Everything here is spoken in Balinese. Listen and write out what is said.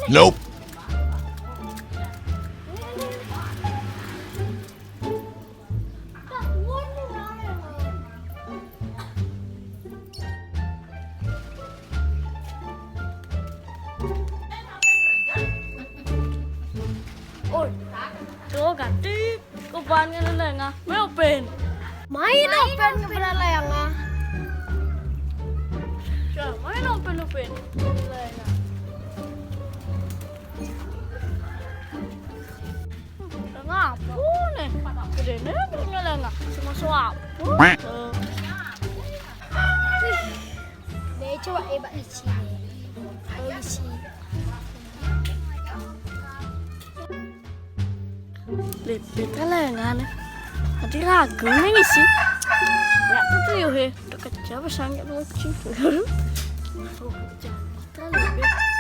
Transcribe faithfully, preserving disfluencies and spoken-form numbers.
Nope. Oi, coba ganti ke ban ngene lenga. Main open. Main open ke ban lenga. Coba main open, open. Lenga apa nih? Gedene punya lenga. Cuma suap. Deh, coba, eh, Mbak Lici. Mbak Lici. Lipit kan lengan. Nanti ragu nih sih. Ya, itu yuk, he. Udah kerja, pas sangat lucu. Udah kerja. Terlalu lipit.